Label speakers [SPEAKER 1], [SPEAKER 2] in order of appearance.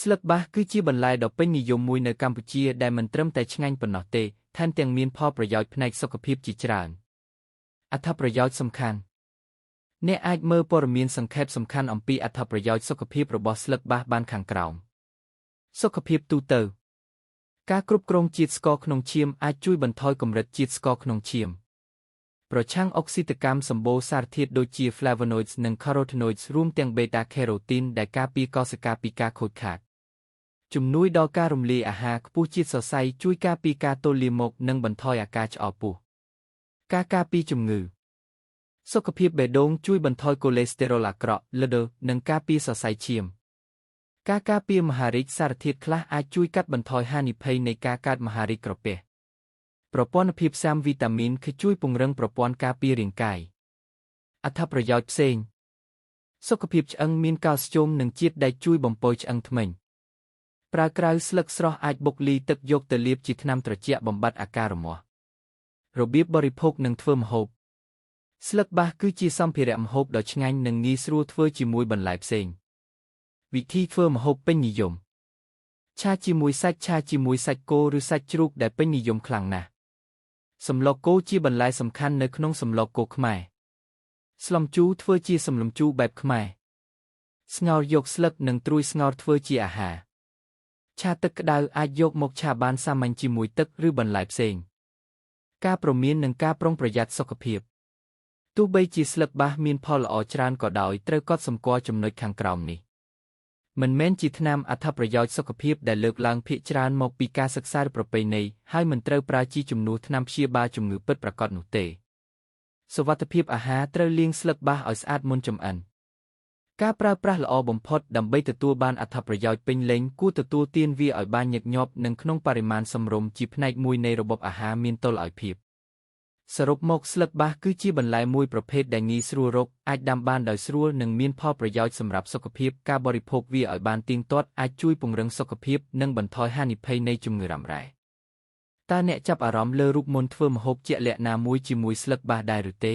[SPEAKER 1] ស្លឹកបាសគឺជាបន្លែដ៏ពេញនិយមមួយនៅកម្ពុជាដែលមិនត្រឹមតែឆ្ងាញ់ប៉ុណ្ណោះទេថែមទាំងមានផលប្រយោជន៍ផ្នែកសុខភាពជាច្រើនអត្ថប្រយោជន៍សំខាន់អ្នកអាចមើលព័ត៌មានសង្ខេបសំខាន់អំពីអត្ថប្រយោជន៍សុខភាពរបស់ស្លឹកបាសបានខាងក្រោមសុខភាពទូទៅការគ្រប់គ្រងជាតិស្ករក្នុងឈាមអាចជួយបន្ថយកម្រិតជាតិស្ករក្នុងឈាមប្រឆាំងអុកស៊ីតកម្មសម្បូរសារធាតុដូចជា flavonoids និង carotenoids រួមទាំង beta carotene ដែលការពារកោសិកាពីការខូចខាតជំនួយដល់ការរំលាយអាហារខ្ពស់ជាតិសរសៃជួយការពារការទល់លាមកនិងបន្ថយអាការឆ្អល់ពោះការការពារជំងឺសុខភាពបេះដូងជួយបន្ថយកូលេស្តេរ៉ុលអាក្រក់ LDL និងការពារសរសៃឈាមការការពារមហារីកសារធាតុខ្លះអាចជួយកាត់បន្ថយហានិភ័យនៃការកើតមហារីកក្រពះប្រព័ន្ធភាពសាមវីតាមីនគឺជួយពង្រឹងប្រព័ន្ធការពាររាងកាយអត្ថប្រយោជន៍ផ្សេងសុខភាពឆ្អឹងមានកាល់ស្យូមនិងជាតិដែលជួយបំពុលឆ្អឹងធ្មេញប្រើក្រៅស្លឹកស្រស់អាចបុកលីទឹកយកទៅលាបជាថ្នាំត្រជាក់បំបត្តិអាការរមាស់របៀបបរិភោគនិងធ្វើម្ហូបស្លឹកបាសគឺជាសម្ភារៈម្ហូបដ៏ឆ្ងាញ់និងងាយស្រួលធ្វើជាមួយបន្លែផ្សេងវិធីធ្វើម្ហូបពេញនិយមឆាជាមួយសាច់ឆាជាមួយសាច់គោឬសាច់ជ្រូកដែលពេញនិយមខ្លាំងណាស់សម្លកគោជាបន្លែសំខាន់នៅក្នុងសម្លកគោខ្មែរស្លំជូរធ្វើជាសម្លំជូរបែបខ្មែរស្ងោរយកស្លឹកនិងត្រួយស្ងោរធ្វើជាអាហារឆាទឹកក្តៅអាចយកមកឆាបានសាមញ្ញជាមួយទឹកឬបន្លែផ្សេងការព្រមាននិងការប្រុងប្រយ័ត្នសុខភាពទោះបីជាស្លឹកបាសមានផលល្អច្រើនក៏ដោយត្រូវកត់សម្គាល់ចំណុចខាងក្រោមនេះមិនមែនជាថ្នាំអត្ថប្រយោជន៍សុខភាពដែលលើកឡើងភាគច្រើនមកពីការសិក្សាប្រពៃណីហើយមិនត្រូវប្រើជាជំនួសថ្នាំព្យាបាលជំងឺពិតប្រាកដនោះទេសុវត្ថិភាពអាហារត្រូវលាងស្លឹកបាសឲ្យស្អាតមុនចម្អិនការប្រើប្រាស់ល្អបំផុតដើម្បីទទួលបានអត្ថប្រយោជន៍ពេញលេញគួរទទួលទានវាឲ្យបានញឹកញាប់និងក្នុងបរិមាណសមរម្យជាផ្នែកមួយនៃរបបអាហារមានតុល្យភាពសរុបមកស្លឹកបាសគឺជាបន្លែមួយប្រភេទដែលងាយស្រួលរកអាចដាំបានដោយស្រួលនិងមានផលប្រយោជន៍សម្រាប់សុខភាពការបរិភោគវាឲ្យបានទៀងទាត់អាចជួយពង្រឹងសុខភាពនិងបន្ថយហានិភ័យនៃជំងឺរ៉ាំរ៉ៃតើអ្នកចាប់អារម្មណ៍លើរូបមន្តធ្វើម្ហូបជាក់លាក់ណាមួយជាមួយស្លឹកបាសដែរឬទេ?